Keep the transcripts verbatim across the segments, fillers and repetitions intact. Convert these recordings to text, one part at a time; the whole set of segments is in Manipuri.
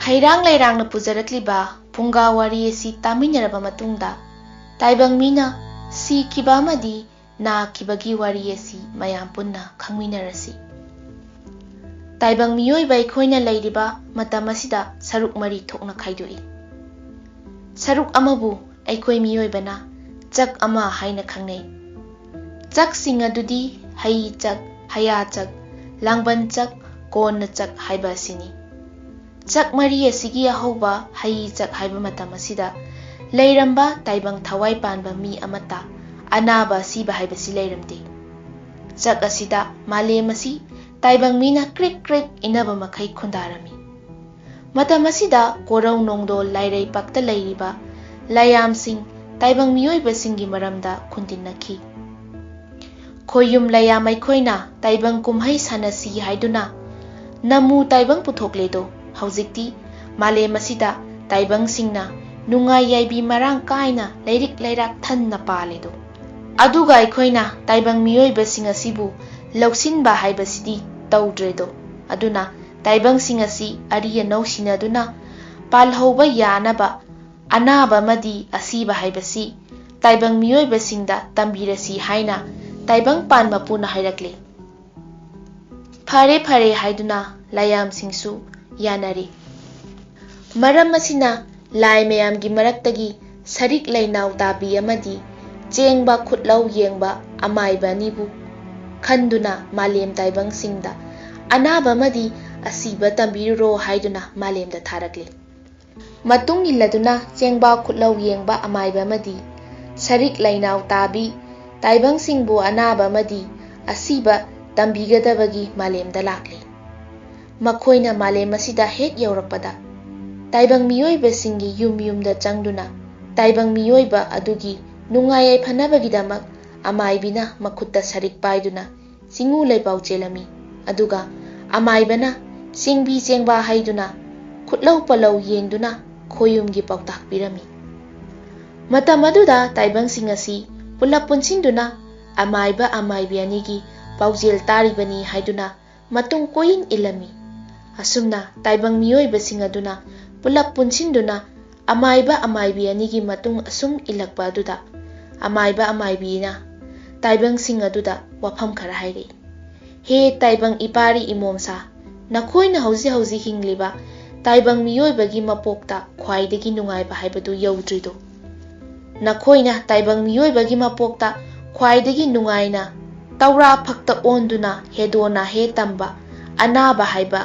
ꯍꯩꯔꯥꯡ ꯂꯩꯔꯥꯡꯅ ꯄꯨꯖꯔꯛꯂꯤꯕ ꯐꯨꯡꯒꯥ ꯋꯥꯔꯤ ꯑꯁꯤ ꯇꯥꯃꯤꯟꯅꯔꯕ ꯃꯇꯨꯡꯗ, ꯇꯥꯏꯕꯪ ꯃꯤꯅ ꯁꯤꯈꯤꯕ ꯑꯃꯗꯤ ꯅꯥꯈꯤꯕꯒꯤ ꯋꯥꯔꯤ ꯑꯁꯤ ꯃꯌꯥꯝ ꯄꯨꯟꯅ ꯈꯪꯃꯤꯟꯅꯔꯁꯤ꯫ ꯇꯥꯏꯕꯪ ꯃꯤꯑꯣꯏꯕ ꯑꯩꯈꯣꯏꯅ ꯂꯩꯔꯤꯕ ꯃꯇꯝ ꯑꯁꯤꯗ ꯁꯔꯨꯛ ꯃꯔꯤ ꯊꯣꯛꯅ ꯈꯥꯏꯗꯣꯛꯏ꯫ ꯁꯔꯨꯛ ꯑꯃꯕꯨ ꯑꯩꯈꯣꯏ ꯃꯤꯑꯣꯏꯕꯅ ꯆꯛ ꯑꯃ ꯍꯥꯏꯅ ꯈꯪꯅꯩ꯫ ꯆꯛꯁꯤꯡ ꯑꯗꯨꯗꯤ ꯍꯩ ꯆꯛ, ꯍꯌꯥ ꯆꯛ, ꯂꯥꯡꯕꯟ ꯆꯛ, ꯀꯣꯟꯅ ꯆꯛ ꯍꯥꯏꯕ ꯑꯁꯤꯅꯤ꯫ ꯆꯛ ꯃꯔꯤ ꯑꯁꯤꯒꯤ ꯑꯍꯧꯕ ꯍꯩ ꯆꯛ ꯍꯥꯏꯕ ꯃꯇꯝ ꯑꯁꯤꯗ ꯂꯩꯔꯝꯕ ꯇꯥꯏꯕꯪ ꯊꯋꯥꯏ ꯄꯥꯟꯕ ꯃꯤ ꯑꯃꯠꯇ ꯑꯅꯥꯕ ꯑꯁꯤꯕ ꯍꯥꯏꯕꯁꯤ ꯂꯩꯔꯝꯗꯦ꯫ ꯆꯛ ꯑꯁꯤꯗ ꯃꯥꯂꯦꯝ ꯑꯁꯤ ꯇꯥꯏꯕꯪ ꯃꯤꯅ ꯀ꯭ꯔꯤꯛ ꯀ꯭ꯔꯤꯛ ꯏꯟꯅꯕ ꯃꯈꯩ ꯈꯨꯟꯗꯥꯔꯝꯃꯤ꯫ ꯃꯇꯝ ꯑꯁꯤꯗ ꯀꯣꯔꯧ ꯅꯣꯡꯗꯣꯜ ꯂꯥꯏꯔꯩꯄꯥꯛꯇ ꯂꯩꯔꯤꯕ ꯂꯥꯏꯌꯥꯝꯁꯤꯡ ꯇꯥꯏꯕꯪ ꯃꯤꯑꯣꯏꯕꯁꯤꯡꯒꯤ ꯃꯔꯝꯗ ꯈꯨꯟꯗꯤꯟꯅꯈꯤ꯫ "ꯈꯣꯌꯨꯝ ꯂꯥꯏꯌꯥꯝ ꯑꯩꯈꯣꯏꯅ ꯇꯥꯏꯕꯪ ꯀꯨꯝꯍꯩ ꯁꯥꯟꯅꯁꯤ ꯍꯥꯏꯗꯨꯅ ꯅꯃꯨ ꯇꯥꯏꯕꯪ ꯄꯨꯊꯣꯛꯂꯦꯗꯣ꯫ ꯍꯧꯖꯤꯛꯇꯤ ꯃꯥꯂꯦꯝ ꯑꯁꯤꯗ ꯇꯥꯏꯕꯪꯁꯤꯡꯅ ꯅꯨꯡꯉꯥꯏ ꯌꯥꯏꯕꯤ ꯃꯔꯥꯡ ꯀꯥꯏꯅ ꯂꯩꯔꯤꯛ ꯂꯩꯔꯥꯛ ꯊꯟꯅ ꯄꯥꯜꯂꯦꯗꯣ꯫ ꯑꯗꯨꯒ ꯑꯩꯈꯣꯏꯅ ꯇꯥꯏꯕꯪ ꯃꯤꯑꯣꯏꯕꯁꯤꯡ ꯑꯁꯤꯕꯨ ꯂꯧꯁꯤꯟꯕ ꯍꯥꯏꯕꯁꯤꯗꯤ ꯇꯧꯗ꯭ꯔꯦꯗꯣ꯫ ꯑꯗꯨꯅ ꯇꯥꯏꯕꯪꯁꯤꯡ ꯑꯁꯤ ꯑꯔꯤ ꯑꯅꯧ ꯁꯤꯟꯅꯗꯨꯅ ꯄꯥꯜꯍꯧꯕ ꯌꯥꯅꯕ ꯑꯅꯥꯕ ꯑꯃꯗꯤ ꯑꯁꯤꯕ ꯍꯥꯏꯕꯁꯤ ꯇꯥꯏꯕꯪ ꯃꯤꯑꯣꯏꯕꯁꯤꯡꯗ ꯇꯝꯕꯤꯔꯁꯤ" ꯍꯥꯏꯅ ꯇꯥꯏꯕꯪ ꯄꯥꯟ ꯃꯄꯨꯅ ꯍꯥꯏꯔꯛꯂꯦ꯫ "ꯐꯔꯦ, ꯐꯔꯦ" ꯍꯥꯏꯗꯨꯅ ꯂꯥꯏꯌꯥꯝꯁꯤꯡꯁꯨ ꯌꯥꯅꯔꯦ꯫ ꯃꯔꯝ ꯑꯁꯤꯅ ꯂꯥꯏ ꯃꯌꯥꯝꯒꯤ ꯃꯔꯛꯇꯒꯤ ꯁꯔꯤꯛ ꯂꯩꯅꯥꯎ ꯇꯥꯕꯤ ꯑꯃꯗꯤ ꯆꯦꯡꯕ ꯈꯨꯠꯂꯧ ꯌꯦꯡꯕ ꯑꯃꯥꯏꯕ ꯑꯅꯤꯕꯨ ꯈꯟꯗꯨꯅ ꯃꯥꯂꯦꯝ ꯇꯥꯏꯕꯪꯁꯤꯡꯗ "ꯑꯅꯥꯕ ꯑꯃꯗꯤ ꯑꯁꯤꯕ ꯇꯝꯕꯤꯔꯨꯔꯣ" ꯍꯥꯏꯗꯨꯅ ꯃꯥꯂꯦꯝꯗ ꯊꯥꯔꯛꯂꯤ꯫ ꯃꯇꯨꯡ ꯏꯜꯂꯗꯨꯅ ꯆꯦꯡꯕ ꯈꯨꯠꯂꯧ ꯌꯦꯡꯕ ꯑꯃꯥꯏꯕ ꯑꯃꯗꯤ ꯁꯔꯤꯛ ꯂꯩꯅꯥꯎ ꯇꯥꯕꯤ ꯇꯥꯏꯕꯪꯁꯤꯡꯕꯨ ꯑꯅꯥꯕ ꯑꯃꯗꯤ ꯑꯁꯤꯕ ꯇꯝꯕꯤꯒꯗꯕꯒꯤ ꯃꯥꯂꯦꯝꯗ ꯂꯥꯛꯂꯤ꯫ ꯃꯈꯣꯏꯅ ꯃꯥꯂꯦꯝ ꯑꯁꯤꯗ ꯍꯦꯛ ꯌꯧꯔꯛꯄꯗ, ꯇꯥꯏꯕꯪ ꯃꯤꯑꯣꯏꯕꯁꯤꯡꯒꯤ ꯌꯨꯝ ꯌꯨꯝꯗ ꯆꯪꯗꯨꯅ ꯇꯥꯏꯕꯪ ꯃꯤꯑꯣꯏꯕ ꯑꯗꯨꯒꯤ ꯅꯨꯡꯉꯥꯏ ꯌꯥꯏꯐꯅꯕꯒꯤꯗꯃꯛ ꯑꯃꯥꯏꯕꯤꯅ ꯃꯈꯨꯠꯇ ꯁꯔꯤꯛ ꯄꯥꯏꯗꯨꯅ ꯆꯤꯡꯉꯨ ꯂꯩꯄꯥꯎ ꯆꯦꯜꯂꯝꯃꯤ꯫ ꯑꯗꯨꯒ ꯑꯃꯥꯏꯕꯅ ꯆꯦꯡꯕꯤ ꯆꯦꯡꯕꯥ ꯍꯩꯗꯨꯅ ꯈꯨꯠꯂꯧ ꯄꯜꯂꯧ ꯌꯦꯡꯗꯨꯅ ꯈꯣꯌꯨꯝꯒꯤ ꯄꯥꯎꯇꯥꯛ ꯄꯤꯔꯝꯃꯤ꯫ ꯃꯇꯝ ꯑꯗꯨꯗ ꯇꯥꯏꯕꯪꯁꯤꯡ ꯑꯁꯤ ꯄꯨꯂꯞ ꯄꯨꯟꯁꯤꯟꯗꯨꯅ ꯑꯃꯥꯏꯕ ꯑꯃꯥꯏꯕꯤ ꯑꯅꯤꯒꯤ ꯄꯥꯎꯖꯦꯜ ꯇꯥꯔꯤꯕꯅꯤ ꯍꯥꯏꯗꯨꯅ ꯃꯇꯨꯡ ꯀꯣꯏꯏꯟ ꯏꯜꯂꯝꯃꯤ꯫ ꯑꯁꯨꯝꯅ ꯇꯥꯏꯕꯪ ꯃꯤꯑꯣꯏꯕꯁꯤꯡ ꯑꯗꯨꯅ ꯄꯨꯂꯞ ꯄꯨꯟꯁꯤꯟꯗꯨꯅ ꯑꯃꯥꯏꯕ ꯑꯃꯥꯏꯕꯤ ꯑꯅꯤꯒꯤ ꯃꯇꯨꯡ ꯑꯁꯨꯝ ꯏꯜꯂꯛꯄ ꯑꯗꯨꯗ ꯑꯃꯥꯏꯕ ꯑꯃꯥꯏꯕꯤꯅ ꯇꯥꯏꯕꯪꯁꯤꯡ ꯑꯗꯨꯗ ꯋꯥꯐꯝ ꯈꯔ ꯍꯥꯏꯔꯛꯏ꯫ ꯍꯦ ꯇꯥꯏꯕꯪ ꯏꯄꯥꯔꯤ ꯏꯃꯣꯝꯁꯥ, ꯅꯈꯣꯏꯅ ꯍꯧꯖꯤꯛ ꯍꯧꯖꯤꯛ ꯍꯤꯡꯂꯤꯕ ꯇꯥꯏꯕꯪ ꯃꯤꯑꯣꯏꯕꯒꯤ ꯃꯄꯣꯛꯇ ꯈ꯭ꯋꯥꯏꯗꯒꯤ ꯅꯨꯡꯉꯥꯏꯕ ꯍꯥꯏꯕꯗꯨ ꯌꯧꯗ꯭ꯔꯤꯗꯣ꯫ ꯅꯈꯣꯏꯅ ꯇꯥꯏꯕꯪ ꯃꯤꯑꯣꯏꯕꯒꯤ ꯃꯄꯣꯛꯇ ꯈ꯭ꯋꯥꯏꯗꯒꯤ ꯅꯨꯡꯉꯥꯏꯅ ꯇꯧꯔꯥ ꯐꯛꯇ ꯑꯣꯟꯗꯨꯅ ꯍꯦꯗꯣ ꯅꯥꯍꯦ ꯇꯝꯕ, ꯑꯅꯥꯕ ꯍꯥꯏꯕ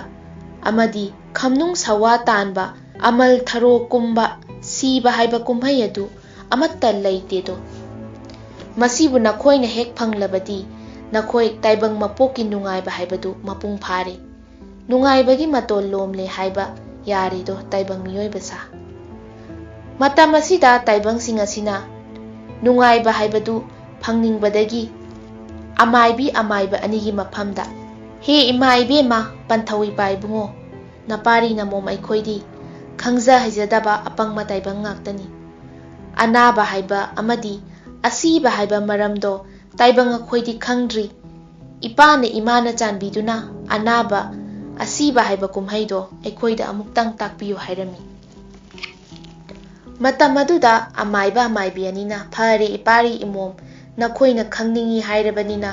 ꯑꯃꯗꯤ ꯈꯝꯅꯨꯡ ꯁꯋꯥ ꯇꯥꯟꯕ, ꯑꯃꯜ ꯊꯔꯣ ꯀꯨꯝꯕ, ꯁꯤꯕ ꯍꯥꯏꯕ ꯀꯨꯝꯍꯩ ꯑꯗꯨ ꯑꯃꯠꯇ ꯂꯩꯇꯦꯗꯣ꯫ ꯃꯁꯤꯕꯨ ꯅꯈꯣꯏꯅ ꯍꯦꯛ ꯐꯪꯂꯕꯗꯤ ꯅꯈꯣꯏ ꯇꯥꯏꯕꯪ ꯃꯄꯣꯛꯀꯤ ꯅꯨꯡꯉꯥꯏꯕ ꯍꯥꯏꯕꯗꯨ ꯃꯄꯨꯡ ꯐꯥꯔꯦ꯫ ꯅꯨꯡꯉꯥꯏꯕꯒꯤ ꯃꯇꯣꯜ ꯂꯣꯝꯂꯦ ꯍꯥꯏꯕ ꯌꯥꯔꯦꯗꯣ ꯇꯥꯏꯕꯪ ꯃꯤꯑꯣꯏꯕ ꯁꯥ꯫ ꯃꯇꯝ ꯑꯁꯤꯗ ꯇꯥꯏꯕꯪꯁꯤꯡ ꯑꯁꯤꯅ ꯅꯨꯡꯉꯥꯏꯕ ꯍꯥꯏꯕꯗꯨ ꯐꯪꯅꯤꯡꯕꯗꯒꯤ ꯑꯃꯥꯏꯕꯤ ꯑꯃꯥꯏꯕ ꯑꯅꯤꯒꯤ ꯃꯐꯝꯗ, "ꯍꯦ ꯏꯃꯥ ꯏꯕꯦꯝꯃ, ꯄꯟꯊꯧ ꯏꯄꯥ ꯏꯕꯨꯡꯉꯣ, ꯅꯄꯥꯔꯤ ꯅꯃꯣꯝ ꯑꯩꯈꯣꯏꯗꯤ ꯈꯪꯖ ꯍꯩꯖꯗꯕ ꯑꯄꯪꯕ ꯇꯥꯏꯕꯪ ꯉꯥꯛꯇꯅꯤ꯫ ꯑꯅꯥꯕ ꯍꯥꯏꯕ ꯑꯃꯗꯤ ꯑꯁꯤꯕ ꯍꯥꯏꯕ ꯃꯔꯝꯗꯣ ꯇꯥꯏꯕꯪ ꯑꯩꯈꯣꯏꯗꯤ ꯈꯪꯗ꯭ꯔꯤ꯫ ꯏꯄꯥꯅ ꯏꯃꯥꯅ ꯆꯥꯟꯕꯤꯗꯨꯅ ꯑꯅꯥꯕ, ꯑꯁꯤꯕ ꯍꯥꯏꯕ ꯀꯨꯝꯍꯩꯗꯣ ꯑꯩꯈꯣꯏꯗ ꯑꯃꯨꯛꯇꯪ ꯇꯥꯛꯄꯤꯌꯨ" ꯍꯥꯏꯔꯝꯃꯤ꯫ ꯃꯇꯝ ꯑꯗꯨꯗ ꯑꯃꯥꯏꯕ ꯑꯃꯥꯏꯕꯤ ꯑꯅꯤꯅ, "ꯐꯔꯦ ꯏꯄꯥꯔꯤ ꯏꯃꯣꯝ, ꯅꯈꯣꯏꯅ ꯈꯪꯅꯤꯡꯏ ꯍꯥꯏꯔꯕꯅꯤꯅ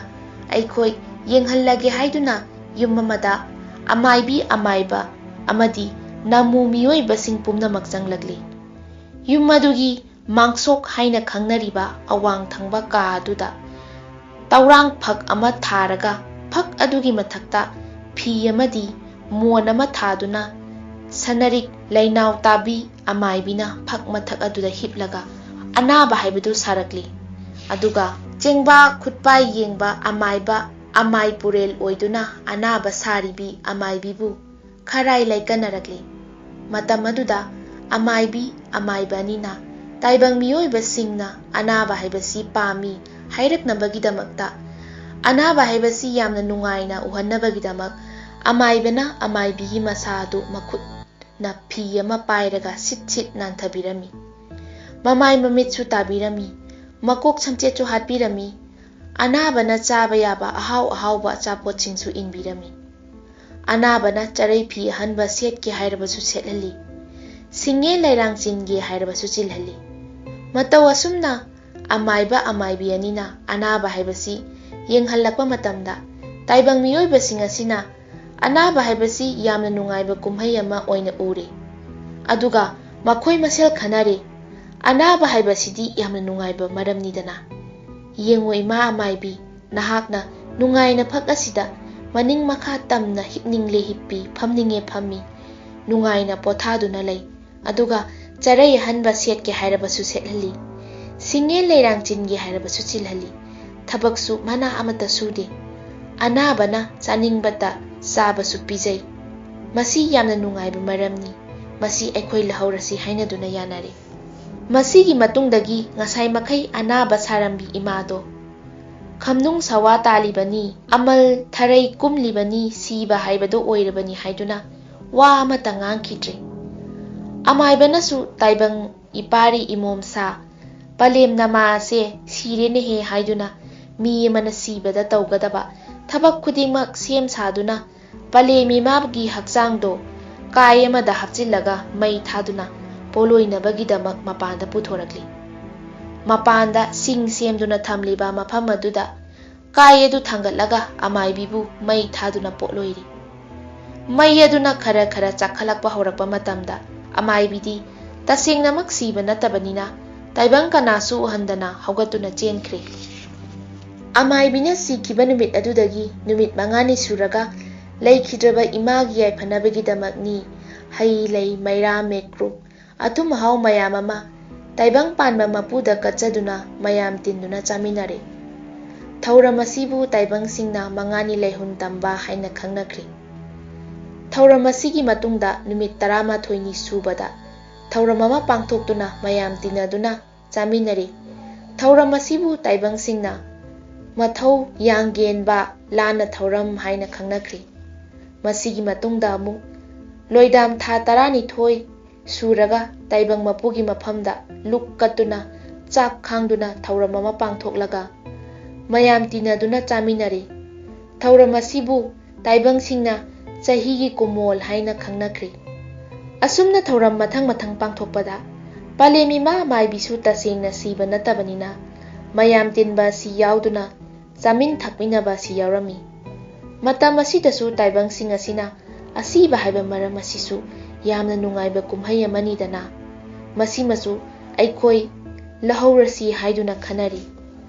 ꯑꯩꯈꯣꯏ ꯌꯦꯡꯍꯜꯂꯒꯦ" ꯍꯥꯏꯗꯨꯅ ꯌꯨꯝ ꯑꯃꯗ ꯑꯃꯥꯏꯕꯤ ꯑꯃꯥꯏꯕ ꯑꯃꯗꯤ ꯅꯃꯨ ꯃꯤꯑꯣꯏꯕꯁꯤꯡ ꯄꯨꯝꯅꯃꯛ ꯆꯪꯂꯛꯂꯤ꯫ ꯌꯨꯝ ꯑꯗꯨꯒꯤ ꯃꯥꯡꯁꯣꯛ ꯍꯥꯏꯅ ꯈꯪꯅꯔꯤꯕ ꯑꯋꯥꯡ ꯊꯪꯕ ꯀꯥ ꯑꯗꯨꯗ ꯇꯧꯔꯥꯡ ꯐꯛ ꯑꯃ ꯊꯥꯔꯒ ꯐꯛ ꯑꯗꯨꯒꯤ ꯃꯊꯛꯇ ꯐꯤ ꯑꯃꯗꯤ ꯃꯣꯟ ꯑꯃ ꯊꯥꯗꯨꯅ ꯁꯅꯔꯤꯛ ꯂꯩꯅꯥꯎ ꯇꯥꯕꯤ ꯑꯃꯥꯏꯕꯤꯅ ꯐꯛ ꯃꯊꯛ ꯑꯗꯨꯗ ꯍꯤꯞꯂꯒ ꯑꯅꯥꯕ ꯍꯥꯏꯕꯗꯨ ꯁꯥꯔꯛꯂꯤ꯫ ꯑꯗꯨꯒ ꯆꯦꯡꯕꯥ ꯈꯨꯠꯄꯥꯏ ꯌꯦꯡꯕ ꯑꯃꯥꯏꯕ ꯑꯃꯥꯏ ꯄꯨꯔꯦꯜ ꯑꯣꯏꯗꯨꯅ ꯑꯅꯥꯕ ꯁꯥꯔꯤꯕꯤ ꯑꯃꯥꯏꯕꯤꯕꯨ ꯈꯔꯥꯏ ꯂꯩꯀꯟꯅꯔꯛꯂꯤ꯫ ꯃꯇꯝ ꯑꯗꯨꯗ ꯑꯃꯥꯏꯕꯤ ꯑꯃꯥꯏꯕ ꯑꯅꯤꯅ ꯇꯥꯏꯕꯪ ꯃꯤꯑꯣꯏꯕꯁꯤꯡꯅ ꯑꯅꯥꯕ ꯍꯥꯏꯕꯁꯤ ꯄꯥꯝꯃꯤ ꯍꯥꯏꯔꯛꯅꯕꯒꯤꯗꯃꯛꯇ, ꯑꯅꯥꯕ ꯍꯥꯏꯕꯁꯤ ꯌꯥꯝꯅ ꯅꯨꯡꯉꯥꯏꯅ ꯎꯍꯟꯅꯕꯒꯤꯗꯃꯛ ꯑꯃꯥꯏꯕꯅ ꯑꯃꯥꯏꯕꯤꯒꯤ ꯃꯁꯥ ꯑꯗꯨ ꯃꯈꯨꯠꯅ ꯐꯤ ꯑꯃ ꯄꯥꯏꯔꯒ ꯁꯤꯠ ꯁꯤꯠ ꯅꯥꯟꯊꯕꯤꯔꯝꯃꯤ꯫ ꯃꯃꯥꯏ ꯃꯃꯤꯠꯁꯨ ꯇꯥꯕꯤꯔꯝꯃꯤ꯫ ꯃꯀꯣꯛ ꯁꯝꯆꯦꯠꯁꯨ ꯍꯥꯠꯄꯤꯔꯝꯃꯤ꯫ ꯑꯅꯥꯕꯅ ꯆꯥꯕ ꯌꯥꯕ ꯑꯍꯥꯎ ꯑꯍꯥꯎꯕ ꯑꯆꯥꯄꯣꯠꯁꯤꯡꯁꯨ ꯏꯟꯕꯤꯔꯝꯃꯤ꯫ ꯑꯅꯥꯕꯅ ꯆꯔꯩ ꯐꯤ ꯑꯍꯟꯕ ꯁꯦꯠꯀꯦ ꯍꯥꯏꯔꯕꯁꯨ ꯁꯦꯠꯍꯜꯂꯤ, ꯁꯤꯡꯉꯦ ꯂꯩꯔꯥꯡ ꯆꯤꯟꯒꯦ ꯍꯥꯏꯔꯕꯁꯨ ꯆꯤꯜꯍꯜꯂꯤ꯫ ꯃꯇꯧ ꯑꯁꯨꯝꯅ ꯑꯃꯥꯏꯕ ꯑꯃꯥꯏꯕꯤ ꯑꯅꯤꯅ ꯑꯅꯥꯕ ꯍꯥꯏꯕꯁꯤ ꯌꯦꯡꯍꯜꯂꯛꯄ ꯃꯇꯝꯗ, ꯇꯥꯏꯕꯪ ꯃꯤꯑꯣꯏꯕꯁꯤꯡ ꯑꯁꯤꯅ ꯑꯅꯥꯕ ꯍꯥꯏꯕꯁꯤ ꯌꯥꯝꯅ ꯅꯨꯡꯉꯥꯏꯕ ꯀꯨꯝꯍꯩ ꯑꯃ ꯑꯣꯏꯅ ꯎꯔꯤ꯫ ꯑꯗꯨꯒ ꯃꯈꯣꯏ ꯃꯁꯦꯜ ꯈꯟꯅꯔꯤ, "ꯑꯅꯥꯕ ꯍꯥꯏꯕꯁꯤꯗꯤ ꯌꯥꯝꯅ ꯅꯨꯡꯉꯥꯏꯕ ꯃꯔꯝꯅꯤꯗꯅ꯫ ꯌꯦꯡꯉꯨ ꯏꯃꯥ ꯑꯃꯥꯏꯕꯤ, ꯅꯍꯥꯛꯅ ꯅꯨꯡꯉꯥꯏꯅ ꯐꯛ ꯑꯁꯤꯗ ꯃꯅꯤꯡ ꯃꯈꯥ ꯇꯝꯅ ꯍꯤꯞꯅꯤꯡꯂꯦ ꯍꯤꯞꯄꯤ, ꯐꯝꯅꯤꯡꯉꯦ ꯐꯝꯃꯤ, ꯅꯨꯡꯉꯥꯏꯅ ꯄꯣꯊꯥꯗꯨꯅ ꯂꯩ꯫ ꯑꯗꯨꯒ ꯆꯔꯩ ꯑꯍꯟꯕ ꯁꯦꯠꯀꯦ ꯍꯥꯏꯔꯕꯁꯨ ꯁꯦꯠꯍꯜꯂꯤ, ꯁꯤꯡꯉꯦ ꯂꯩꯔꯥꯡ ꯆꯤꯟꯒꯦ ꯍꯥꯏꯔꯕꯁꯨ ꯆꯤꯜꯍꯜꯂꯤ꯫ ꯊꯕꯛꯁꯨ ꯃꯅꯥ ꯑꯃꯠꯇ ꯁꯨꯗꯦ꯫ ꯑꯅꯥꯕꯅ ꯆꯥꯅꯤꯡꯕꯇ ꯆꯥꯕꯁꯨ ꯄꯤꯖꯩ꯫ ꯃꯁꯤ ꯌꯥꯝꯅ ꯅꯨꯡꯉꯥꯏꯕ ꯃꯔꯝꯅꯤ꯫ ꯃꯁꯤ ꯑꯩꯈꯣꯏ ꯂꯧꯍꯧꯔꯁꯤ" ꯍꯥꯏꯅꯗꯨꯅ ꯌꯥꯅꯔꯦ꯫ ꯃꯁꯤꯒꯤ ꯃꯇꯨꯡꯗꯒꯤ ꯉꯁꯥꯏ ꯃꯈꯩ ꯑꯅꯥꯕ ꯁꯥꯔꯝꯕꯤ ꯏꯃꯥꯗꯣ, "ꯈꯝꯅꯨꯡ ꯁꯋꯥ ꯇꯥꯜꯂꯤꯕꯅꯤ, ꯑꯃꯜ ꯊꯔꯩ ꯀꯨꯝꯂꯤꯕꯅꯤ, ꯁꯤꯕ ꯍꯥꯏꯕꯗꯨ ꯑꯣꯏꯔꯕꯅꯤ" ꯍꯥꯏꯗꯨꯅ ꯋꯥ ꯑꯃꯠꯇ ꯉꯥꯡꯈꯤꯗ꯭ꯔꯦ꯫ ꯑꯃꯥꯏꯕꯅꯁꯨ ꯇꯥꯏꯕꯪ ꯏꯄꯥꯔꯤ ꯏꯃꯣꯝꯁꯥ, "ꯄꯂꯦꯝ ꯅꯃꯥ ꯑꯁꯦ ꯁꯤꯔꯦꯅꯦꯍꯦ" ꯍꯥꯏꯗꯨꯅ ꯃꯤ ꯑꯃꯅ ꯁꯤꯕꯗ ꯇꯧꯒꯗꯕ ꯊꯕꯛ ꯈꯨꯗꯤꯡꯃꯛ ꯁꯦꯝ ꯁꯥꯗꯨꯅ ꯄꯂꯦꯝ ꯏꯃꯥꯒꯤ ꯍꯛꯆꯥꯡꯗꯣ ꯀꯥꯏ ꯑꯃꯗ ꯍꯥꯞꯆꯤꯜꯂꯒ ꯃꯩ ꯊꯥꯗꯨꯅ ꯄꯣꯠꯂꯣꯏꯅꯕꯒꯤꯗꯃꯛ ꯃꯄꯥꯟꯗ ꯄꯨꯊꯣꯔꯛꯂꯤ꯫ ꯃꯄꯥꯟꯗ ꯁꯤꯡ ꯁꯦꯝꯗꯨꯅ ꯊꯝꯂꯤꯕ ꯃꯐꯝ ꯑꯗꯨꯗ ꯀꯥꯏ ꯑꯗꯨ ꯊꯥꯡꯒꯠꯂꯒ ꯑꯃꯥꯏꯕꯤꯕꯨ ꯃꯩ ꯊꯥꯗꯨꯅ ꯄꯣꯠꯂꯣꯏꯔꯤ꯫ ꯃꯩ ꯑꯗꯨꯅ ꯈꯔ ꯈꯔ ꯆꯥꯛꯈꯠꯂꯛꯄ ꯍꯧꯔꯛꯄ ꯃꯇꯝꯗ ꯑꯃꯥꯏꯕꯤꯗꯤ ꯇꯁꯦꯡꯅꯃꯛ ꯁꯤꯕ ꯅꯠꯇꯕꯅꯤꯅ ꯇꯥꯏꯕꯪ ꯀꯅꯥꯁꯨ ꯎꯍꯟꯗꯅ ꯍꯧꯒꯠꯇꯨꯅ ꯆꯦꯟꯈ꯭ꯔꯦ꯫ ꯑꯃꯥꯏꯕꯤꯅ ꯁꯤꯈꯤꯕ ꯅꯨꯃꯤꯠ ꯑꯗꯨꯗꯒꯤ ꯅꯨꯃꯤꯠ ꯃꯉꯥꯅꯤ ꯁꯨꯔꯒ ꯂꯩꯈꯤꯗ꯭ꯔꯕ ꯏꯃꯥꯒꯤ ꯌꯥꯏꯐꯅꯕꯒꯤꯗꯃꯛꯅꯤ ꯍꯩ ꯂꯩ, ꯃꯩꯔꯥ, ꯃꯦꯀ꯭ꯔꯨꯞ, ꯑꯊꯨꯝ ꯑꯍꯥꯎ ꯃꯌꯥꯝ ꯑꯃ ꯇꯥꯏꯕꯪ ꯄꯥꯟꯕ ꯃꯄꯨꯗ ꯀꯠꯆꯗꯨꯅ ꯃꯌꯥꯝ ꯇꯤꯟꯗꯨꯅ ꯆꯥꯃꯤꯟꯅꯔꯦ꯫ ꯊꯧꯔꯝ ꯑꯁꯤꯕꯨ ꯇꯥꯏꯕꯪꯁꯤꯡꯅ ꯃꯉꯥꯅꯤ ꯂꯩꯍꯨꯟ ꯇꯝꯕ ꯍꯥꯏꯅ ꯈꯪꯅꯈ꯭ꯔꯦ꯫ ꯊꯧꯔꯝ ꯑꯁꯤꯒꯤ ꯃꯇꯨꯡꯗ ꯅꯨꯃꯤꯠ ꯇꯔꯥꯃꯥꯊꯣꯏꯅꯤ ꯁꯨꯕꯗ ꯊꯧꯔꯝ ꯑꯃ ꯄꯥꯡꯊꯣꯛꯇꯨꯅ ꯃꯌꯥꯝ ꯇꯤꯟꯅꯗꯨꯅ ꯆꯥꯃꯤꯟꯅꯔꯤ꯫ ꯊꯧꯔꯝ ꯑꯁꯤꯕꯨ ꯇꯥꯏꯕꯪꯁꯤꯡꯅ ꯃꯊꯧ ꯌꯥꯡꯒꯦꯟꯕ ꯂꯥꯟꯅ ꯊꯧꯔꯝ ꯍꯥꯏꯅ ꯈꯪꯅꯈ꯭ꯔꯤ꯫ ꯃꯁꯤꯒꯤ ꯃꯇꯨꯡꯗ ꯑꯃꯨꯛ ꯂꯣꯏꯗꯥꯝ ꯊꯥ ꯇꯔꯥꯅꯤꯊꯣꯏ ꯁꯨꯔꯒ ꯇꯥꯏꯕꯪ ꯃꯄꯨꯒꯤ ꯃꯐꯝꯗ ꯂꯨꯛ ꯀꯠꯇꯨꯅ ꯆꯥꯛ ꯈꯥꯡꯗꯨꯅ ꯊꯧꯔꯝ ꯑꯃ ꯄꯥꯡꯊꯣꯛꯂꯒ ꯃꯌꯥꯝ ꯇꯤꯟꯅꯗꯨꯅ ꯆꯥꯃꯤꯟꯅꯔꯤ꯫ ꯊꯧꯔꯝ ꯑꯁꯤꯕꯨ ꯇꯥꯏꯕꯪꯁꯤꯡꯅ ꯆꯍꯤꯒꯤ ꯀꯨꯃꯣꯜ ꯍꯥꯏꯅ ꯈꯪꯅꯈ꯭ꯔꯤ꯫ ꯑꯁꯨꯝꯅ ꯊꯧꯔꯝ ꯃꯊꯪ ꯃꯊꯪ ꯄꯥꯡꯊꯣꯛꯄꯗ ꯄꯂꯦꯝ ꯏꯃꯥ ꯃꯥꯏꯕꯤꯁꯨ ꯇꯁꯦꯡꯅ ꯁꯤꯕ ꯅꯠꯇꯕꯅꯤꯅ ꯃꯌꯥꯝ ꯇꯤꯟꯕ ꯑꯁꯤ ꯌꯥꯎꯗꯨꯅ ꯆꯥꯃꯤꯟ ꯊꯛꯃꯤꯟꯅꯕ ꯑꯁꯤ ꯌꯥꯎꯔꯝꯃꯤ꯫ ꯃꯇꯝ ꯑꯁꯤꯗꯁꯨ ꯇꯥꯏꯕꯪꯁꯤꯡ ꯑꯁꯤꯅ ꯑꯁꯤꯕ ꯍꯥꯏꯕ ꯃꯔꯝ ꯑꯁꯤꯁꯨ ꯌꯥꯝꯅ ꯅꯨꯡꯉꯥꯏꯕ ꯀꯨꯝꯍꯩ ꯑꯃꯅꯤꯗꯅ, ꯃꯁꯤꯃꯁꯨ ꯑꯩꯈꯣꯏ ꯂꯧꯍꯧꯔꯁꯤ ꯍꯥꯏꯗꯨꯅ ꯈꯟꯅꯔꯤ꯫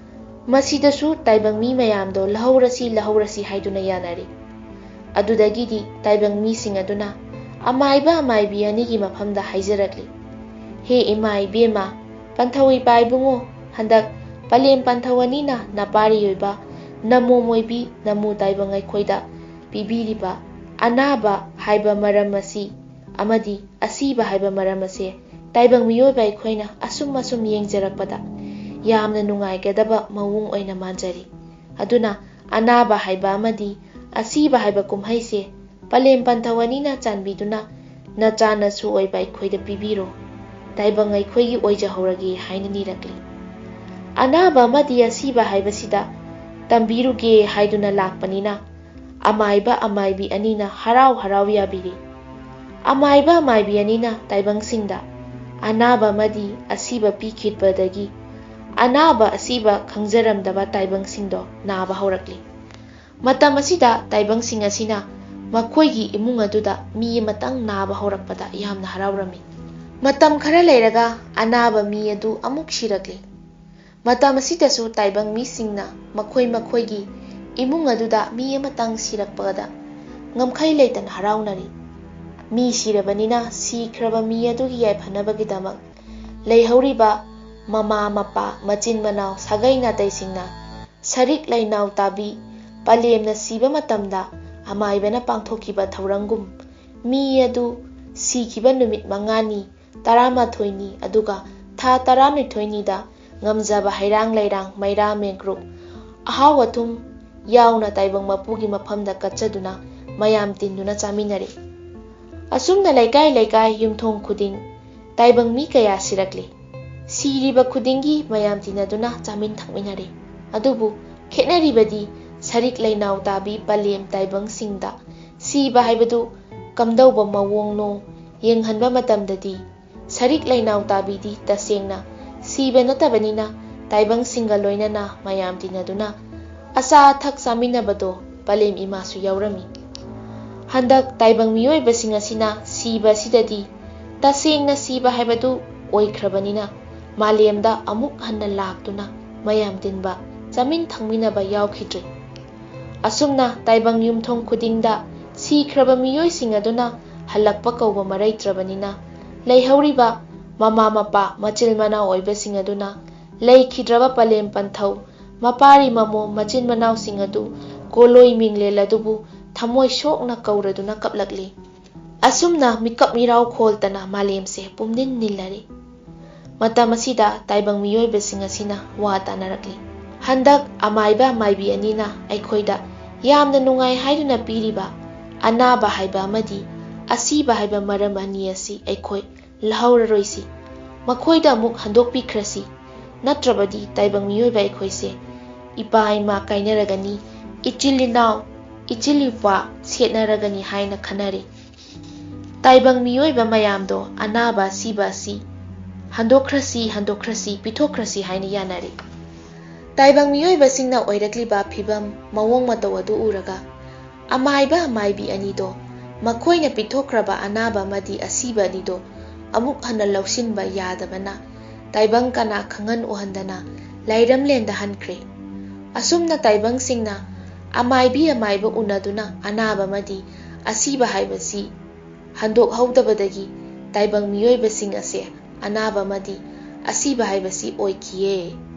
ꯃꯁꯤꯗꯁꯨ ꯇꯥꯏꯕꯪ ꯃꯤ ꯃꯌꯥꯝꯗꯣ ꯂꯧꯍꯧꯔꯁꯤ, ꯂꯧꯍꯧꯔꯁꯤ ꯍꯥꯏꯗꯨꯅ ꯌꯥꯅꯔꯤ꯫ ꯑꯗꯨꯗꯒꯤꯗꯤ ꯇꯥꯏꯕꯪ ꯃꯤꯁꯤꯡ ꯑꯗꯨꯅ ꯑꯃꯥꯏꯕ ꯑꯃꯥꯏꯕꯤ ꯑꯅꯤꯒꯤ ꯃꯐꯝꯗ ꯍꯥꯏꯖꯔꯛꯂꯤ, "ꯍꯦ ꯏꯃꯥ ꯏꯕꯦꯝꯃ, ꯄꯟꯊꯧ ꯏꯄꯥ ꯏꯕꯨꯡꯉꯣ, ꯍꯟꯗꯛ ꯄꯂꯦꯝ ꯄꯟꯊꯧ ꯑꯅꯤꯅ ꯅꯄꯥꯔꯤ ꯑꯣꯏꯕ ꯅꯃꯣꯝ ꯑꯣꯏꯕꯤ ꯅꯃꯨ ꯇꯥꯏꯕꯪ ꯑꯩꯈꯣꯏꯗ ꯄꯤꯕꯤꯔꯤꯕ ꯑꯅꯥꯕ ꯍꯥꯏꯕ ꯃꯔꯝ ꯑꯁꯤ ꯑꯃꯗꯤ ꯑꯁꯤꯕ ꯍꯥꯏꯕ ꯃꯔꯝ ꯑꯁꯦ ꯇꯥꯏꯕꯪ ꯃꯤꯑꯣꯏꯕ ꯑꯩꯈꯣꯏꯅ ꯑꯁꯨꯝ ꯑꯁꯨꯝ ꯌꯦꯡꯖꯔꯛꯄꯗ ꯌꯥꯝꯅ ꯅꯨꯡꯉꯥꯏꯒꯗꯕ ꯃꯑꯣꯡ ꯑꯣꯏꯅ ꯃꯥꯟꯖꯔꯤ꯫ ꯑꯗꯨꯅ ꯑꯅꯥꯕ ꯍꯥꯏꯕ ꯑꯃꯗꯤ ꯑꯁꯤꯕ ꯍꯥꯏꯕ ꯀꯨꯝꯍꯩꯁꯦ ꯄꯂꯦꯝ ꯄꯟꯊꯧ ꯑꯅꯤꯅ ꯆꯥꯟꯕꯤꯗꯨꯅ ꯅꯆꯥ ꯅꯁꯨ ꯑꯣꯏꯕ ꯑꯩꯈꯣꯏꯗ ꯄꯤꯕꯤꯔꯣ, ꯇꯥꯏꯕꯪ ꯑꯩꯈꯣꯏꯒꯤ ꯑꯣꯏꯖꯍꯧꯔꯒꯦ" ꯍꯥꯏꯅ ꯅꯤꯔꯛꯂꯤ꯫ ꯑꯅꯥꯕ ꯑꯃꯗꯤ ꯑꯁꯤꯕ ꯍꯥꯏꯕꯁꯤꯗ ꯇꯝꯕꯤꯔꯨꯒꯦ ꯍꯥꯏꯗꯨꯅ ꯂꯥꯛꯄꯅꯤꯅ ꯑꯃꯥꯏꯕ ꯑꯃꯥꯏꯕꯤ ꯑꯅꯤꯅ ꯍꯔꯥꯎ ꯍꯔꯥꯎ ꯌꯥꯕꯤꯔꯤ꯫ ꯑꯃꯥꯏꯕ ꯑꯃꯥꯏꯕꯤ ꯑꯅꯤꯅ ꯇꯥꯏꯕꯪꯁꯤꯡꯗ ꯑꯅꯥꯕ ꯑꯃꯗꯤ ꯑꯁꯤꯕ ꯄꯤꯈꯤꯕꯗꯒꯤ ꯑꯅꯥꯕ ꯑꯁꯤꯕ ꯈꯪꯖꯔꯝꯗꯕ ꯇꯥꯏꯕꯪꯁꯤꯡꯗꯣ ꯅꯥꯕ ꯍꯧꯔꯛꯂꯤ꯫ ꯃꯇꯝ ꯑꯁꯤꯗ ꯇꯥꯏꯕꯪꯁꯤꯡ ꯑꯁꯤꯅ ꯃꯈꯣꯏꯒꯤ ꯏꯃꯨꯡ ꯑꯗꯨꯗ ꯃꯤ ꯑꯃꯇꯪ ꯅꯥꯕ ꯍꯧꯔꯛꯄꯗ ꯌꯥꯝꯅ ꯍꯔꯥꯎꯔꯝꯃꯤ꯫ ꯃꯇꯝ ꯈꯔ ꯂꯩꯔꯒ ꯑꯅꯥꯕ ꯃꯤ ꯑꯗꯨ ꯑꯃꯨꯛ ꯁꯤꯔꯛꯂꯤ꯫ ꯃꯇꯝ ꯑꯁꯤꯗꯁꯨ ꯇꯥꯏꯕꯪ ꯃꯤꯁꯤꯡꯅ ꯃꯈꯣꯏ ꯃꯈꯣꯏꯒꯤ ꯏꯃꯨꯡ ꯑꯗꯨꯗ ꯃꯤ ꯑꯃꯇꯪ ꯁꯤꯔꯛꯄꯗ ꯉꯝꯈꯩ ꯂꯩꯇꯅ ꯍꯔꯥꯎꯅꯔꯤ꯫ ꯃꯤ ꯁꯤꯔꯕꯅꯤꯅ ꯁꯤꯈ꯭ꯔꯕ ꯃꯤ ꯑꯗꯨꯒꯤ ꯌꯥꯏꯐꯅꯕꯒꯤꯗꯃꯛ ꯂꯩꯍꯧꯔꯤꯕ ꯃꯃꯥ ꯃꯄꯥ, ꯃꯆꯤꯟ ꯃꯅꯥꯎ, ꯁꯥꯒꯩ ꯅꯥꯇꯩꯁꯤꯡꯅ ꯁꯔꯤꯛ ꯂꯩꯅꯥꯎ ꯇꯥꯕꯤ ꯄꯂꯦꯝꯅ ꯁꯤꯕ ꯃꯇꯝꯗ ꯑꯃꯥꯏꯕꯅ ꯄꯥꯡꯊꯣꯛꯈꯤꯕ ꯊꯧꯔꯝꯒꯨꯝ ꯃꯤ ꯑꯗꯨ ꯁꯤꯈꯤꯕ ꯅꯨꯃꯤꯠ ꯃꯉꯥꯅꯤ, ꯇꯔꯥꯃꯥꯊꯣꯏꯅꯤ, ꯑꯗꯨꯒ ꯊꯥ ꯇꯔꯥꯅꯤꯊꯣꯏꯅꯤꯗ ꯉꯝꯖꯕ ꯍꯩꯔꯥꯡ ꯂꯩꯔꯥꯡ, ꯃꯩꯔꯥ ꯃꯦꯡꯒ꯭ꯔꯨꯞ, ꯑꯍꯥꯎ ꯑꯊꯨꯝ ꯌꯥꯎꯅ ꯇꯥꯏꯕꯪ ꯃꯄꯨꯒꯤ ꯃꯐꯝꯗ ꯀꯠꯆꯗꯨꯅ ꯃꯌꯥꯝ ꯇꯤꯟꯗꯨꯅ ꯆꯥꯃꯤꯟꯅꯔꯤ꯫ ꯑꯁꯨꯝꯅ ꯂꯩꯀꯥꯏ ꯂꯩꯀꯥꯏ, ꯌꯨꯝꯊꯣꯡ ꯈꯨꯗꯤꯡ ꯇꯥꯏꯕꯪ ꯃꯤ ꯀꯌꯥ ꯁꯤꯔꯛꯂꯤ꯫ ꯁꯤꯔꯤꯕ ꯈꯨꯗꯤꯡꯒꯤ ꯃꯌꯥꯝ ꯇꯤꯟꯅꯗꯨꯅ ꯆꯥꯃꯤꯟ ꯊꯛꯃꯤꯟꯅꯔꯤ꯫ ꯑꯗꯨꯕꯨ ꯈꯦꯠꯅꯔꯤꯕꯗꯤ ꯁꯔꯤꯛ ꯂꯩꯅꯥꯎ ꯇꯥꯕꯤ ꯄꯂꯦꯝ ꯇꯥꯏꯕꯪꯁꯤꯡꯗ ꯁꯤꯕ ꯍꯥꯏꯕꯗꯨ ꯀꯝꯗꯧꯕ ꯃꯑꯣꯡꯅꯣ ꯌꯦꯡꯍꯟꯕ ꯃꯇꯝꯗꯗꯤ, ꯁꯔꯤꯛ ꯂꯩꯅꯥꯎ ꯇꯥꯕꯤꯗꯤ ꯇꯁꯦꯡꯅ ꯁꯤꯕ ꯅꯠꯇꯕꯅꯤꯅ, ꯇꯥꯏꯕꯪꯁꯤꯡꯒ ꯂꯣꯏꯅꯅ ꯃꯌꯥꯝ ꯇꯤꯟꯅꯗꯨꯅ ꯑꯆꯥ ꯑꯊꯛ ꯆꯥꯃꯤꯟꯅꯕꯗꯣ ꯄꯂꯦꯝ ꯏꯃꯥꯁꯨ ꯌꯥꯎꯔꯝꯃꯤ꯫ ꯍꯟꯗꯛ ꯇꯥꯏꯕꯪ ꯃꯤꯑꯣꯏꯕꯁꯤꯡ ꯑꯁꯤꯅ ꯁꯤꯕ ꯑꯁꯤꯗꯗꯤ ꯇꯁꯦꯡꯅ ꯁꯤꯕ ꯍꯥꯏꯕꯗꯨ ꯑꯣꯏꯈ꯭ꯔꯕꯅꯤꯅ, ꯃꯥꯂꯦꯝꯗ ꯑꯃꯨꯛ ꯍꯟꯅ ꯂꯥꯛꯇꯨꯅ ꯃꯌꯥꯝ ꯇꯤꯟꯕ, ꯆꯥꯃꯤꯟ ꯊꯛꯃꯤꯟꯅꯕ ꯌꯥꯎꯈꯤꯗ꯭ꯔꯦ꯫ ꯑꯁꯨꯝꯅ ꯇꯥꯏꯕꯪ ꯌꯨꯝꯊꯣꯡ ꯈꯨꯗꯤꯡꯗ ꯁꯤꯈ꯭ꯔꯕ ꯃꯤꯑꯣꯏꯁꯤꯡ ꯑꯗꯨꯅ ꯍꯜꯂꯛꯄ ꯀꯧꯕ ꯃꯔꯩꯇ꯭ꯔꯕꯅꯤꯅ, ꯂꯩꯍꯧꯔꯤꯕ ꯃꯃꯥ ꯃꯄꯥ, ꯃꯆꯤꯜ ꯃꯅꯥꯎ ꯑꯣꯏꯕꯁꯤꯡ ꯑꯗꯨꯅ ꯂꯩꯈꯤꯗ꯭ꯔꯕ ꯄꯂꯦꯝ ꯄꯟꯊꯧ, ꯃꯄꯥꯔꯤ ꯃꯃꯣ, ꯃꯆꯤꯟ ꯃꯅꯥꯎꯁꯤꯡ ꯑꯗꯨ ꯀꯣꯂꯣꯏ ꯃꯤꯡꯂꯦꯜ ꯑꯗꯨꯕꯨ ꯊꯃꯣꯏ ꯁꯣꯛꯅ ꯀꯧꯔꯗꯨꯅ ꯀꯞꯂꯛꯂꯤ꯫ ꯑꯁꯨꯝꯅ ꯃꯤꯀꯞ ꯃꯤꯔꯥꯎ ꯈꯣꯜꯇꯅ ꯃꯥꯂꯦꯝꯁꯦ ꯄꯨꯝꯅꯤꯟ ꯅꯤꯜꯂꯔꯤ꯫ ꯃꯇꯝ ꯑꯁꯤꯗ ꯇꯥꯏꯕꯪ ꯃꯤꯑꯣꯏꯕꯁꯤꯡ ꯑꯁꯤꯅ ꯋꯥ ꯇꯥꯅꯔꯛꯂꯤ꯫ ꯍꯟꯗꯛ ꯑꯃꯥꯏꯕ ꯃꯥꯏꯕꯤ ꯑꯅꯤꯅ ꯑꯩꯈꯣꯏꯗ ꯌꯥꯝꯅ ꯅꯨꯡꯉꯥꯏ ꯍꯥꯏꯗꯨꯅ ꯄꯤꯔꯤꯕ ꯑꯅꯥꯕ ꯍꯥꯏꯕ ꯑꯃꯗꯤ ꯑꯁꯤꯕ ꯍꯥꯏꯕ ꯃꯔꯝ ꯑꯅꯤ ꯑꯁꯤ ꯑꯩꯈꯣꯏ ꯂꯧꯍꯧꯔꯔꯣꯏꯁꯤ, ꯃꯈꯣꯏꯗ ꯑꯃꯨꯛ ꯍꯟꯗꯣꯛꯄꯤꯈ꯭ꯔꯁꯤ꯫ ꯅꯠꯇ꯭ꯔꯕꯗꯤ ꯇꯥꯏꯕꯪ ꯃꯤꯑꯣꯏꯕ ꯑꯩꯈꯣꯏꯁꯦ ꯏꯄꯥ ꯏꯃꯥ ꯀꯥꯏꯅꯔꯒꯅꯤ, ꯏꯆꯤꯜ ꯏꯅꯥꯎ, ꯏꯆꯤꯜ ꯏꯄꯥ ꯁꯦꯠꯅꯔꯒꯅꯤ ꯍꯥꯏꯅ ꯈꯟꯅꯔꯤ꯫ ꯇꯥꯏꯕꯪ ꯃꯤꯑꯣꯏꯕ ꯃꯌꯥꯝꯗꯣ ꯑꯅꯥꯕ ꯑꯁꯤꯕ ꯑꯁꯤ ꯍꯟꯗꯣꯛꯈ꯭ꯔꯁꯤ, ꯍꯟꯗꯣꯛꯈ꯭ꯔꯁꯤ, ꯄꯤꯊꯣꯛꯈ꯭ꯔꯁꯤ ꯍꯥꯏꯅ ꯌꯥꯅꯔꯤ꯫ ꯇꯥꯏꯕꯪ ꯃꯤꯑꯣꯏꯕꯁꯤꯡꯅ ꯑꯣꯏꯔꯛꯂꯤꯕ ꯐꯤꯕꯝ ꯃꯑꯣꯡ ꯃꯇꯧ ꯑꯗꯨ ꯎꯔꯒ, ꯑꯃꯥꯏꯕ ꯑꯃꯥꯏꯕꯤ ꯑꯅꯤꯗꯣ, ꯃꯈꯣꯏꯅ ꯄꯤꯊꯣꯛꯈ꯭ꯔꯕ ꯑꯅꯥꯕ ꯑꯃꯗꯤ ꯑꯁꯤꯕ ꯑꯅꯤꯗꯣ ꯑꯃꯨꯛ ꯍꯟꯅ ꯂꯧꯁꯤꯟꯕ ꯌꯥꯗꯕꯅ, ꯇꯥꯏꯕꯪ ꯀꯅꯥ ꯈꯪꯍꯟ ꯎꯍꯟꯗꯅ ꯂꯥꯏꯔꯝꯂꯦꯟꯗ ꯍꯟꯈ꯭ꯔꯦ꯫ ꯑꯁꯨꯝꯅ ꯇꯥꯏꯕꯪꯁꯤꯡꯅ ꯑꯃꯥꯏꯕꯤ ꯑꯃꯥꯏꯕ ꯎꯅꯗꯨꯅ ꯑꯅꯥꯕ ꯑꯃꯗꯤ ꯑꯁꯤꯕ ꯍꯥꯏꯕꯁꯤ ꯍꯟꯗꯣꯛꯍꯧꯗꯕꯗꯒꯤ ꯇꯥꯏꯕꯪ ꯃꯤꯑꯣꯏꯕꯁꯤꯡ ꯑꯁꯦ ꯑꯅꯥꯕ ꯑꯃꯗꯤ ꯑꯁꯤꯕ ꯍꯥꯏꯕꯁꯤ ꯑꯣꯏꯈꯤꯌꯦ꯫